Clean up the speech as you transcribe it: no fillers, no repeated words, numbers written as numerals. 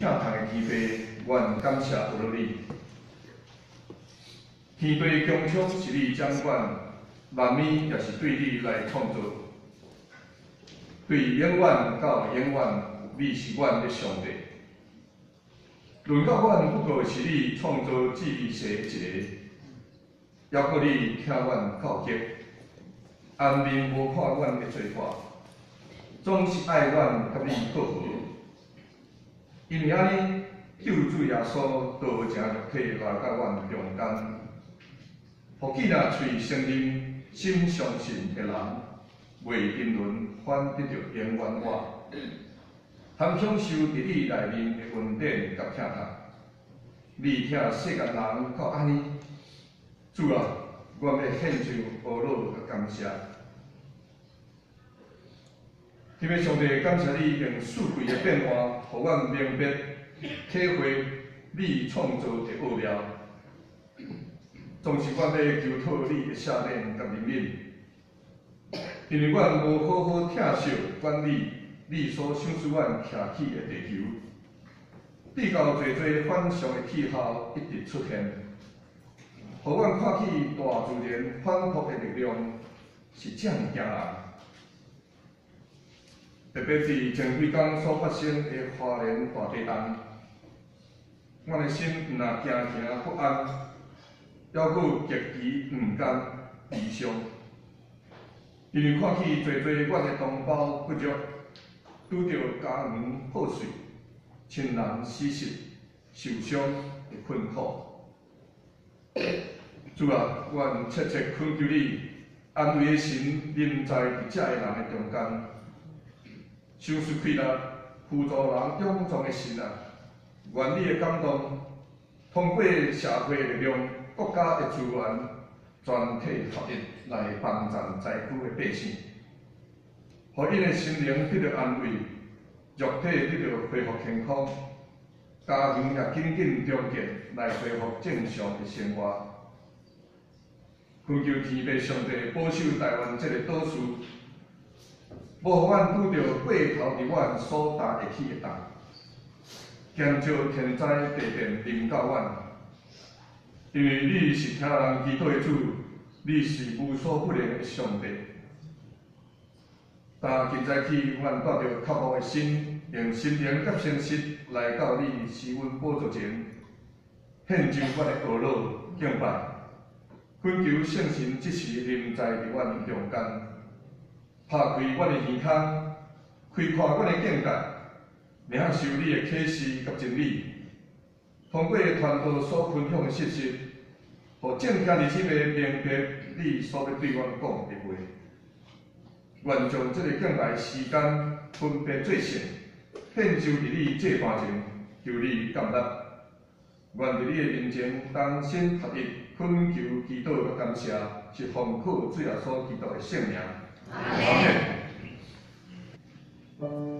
疼痛的天父，阮感謝阿羅你。天地穹蒼是你掌管，萬物也是對你來創造。對永遠到永遠，你是阮的上帝。輪到阮不過是你創造至細的一個，猶閣你聽阮哭泣，掩面無看阮的罪過，總是愛阮佮你過和。因為按呢，救主耶穌道成肉體來到阮中間，予見若喙承認、心相信的人，袂沉淪，反得著永遠活。通享受佇你內面的恩典佮疼痛。你疼世間人到按呢，主啊，阮欲獻上呵咾佮感謝。天父上帝，感謝你用四季的變換，予阮明白體會你創造的奧妙。總是阮欲求討你的赦免佮憐憫，因為阮無好好疼惜管理你所賞賜阮徛起的地球，直到濟濟反常的氣候一直出現，予阮看起大自然反覆的力量是遮爾驚人。特別佇前幾工所發生的花蓮大地震，阮的心毋但驚驚不安，猶閣極其毋甘悲傷，因為看起濟濟阮的同胞骨肉拄著家園破碎、親人死失、受傷的困苦。主啊，阮切切懇求你，安慰的神臨在佇遮的人的中間。賞賜氣力，輔助人勇壯的神啊！願你的感動，通過社會力量、國家的資源，全體合一來幫贊災區的百姓，予𪜶的心靈得著安慰，肉體得著恢復健康，家庭也緊緊重建來恢復正常的生活。懇求天父上帝保守台灣這个島嶼，無予阮拄著過頭佇阮所擔會起的重，減少天災地變臨到阮。因為你是聽人祈禱的主，你是無所不能的上帝。但現在起，阮帶著渴慕的心，用心靈佮誠實來到你施恩寶座前，獻上阮的呵咾敬拜，懇求聖神這時臨在佇阮中間，拍開阮的耳孔，開闊阮的境界，領受你的啟示佮真理。通過傳道所分享的信息，予眾兄弟姊妹明白你所欲對阮講的話。願將這个敬拜時間分別做聖，獻上佇你祭壇前，求你接納。願佇你的面前同心合意，懇求祈禱佮感謝，是奉靠主耶穌基督的聖名。阿們。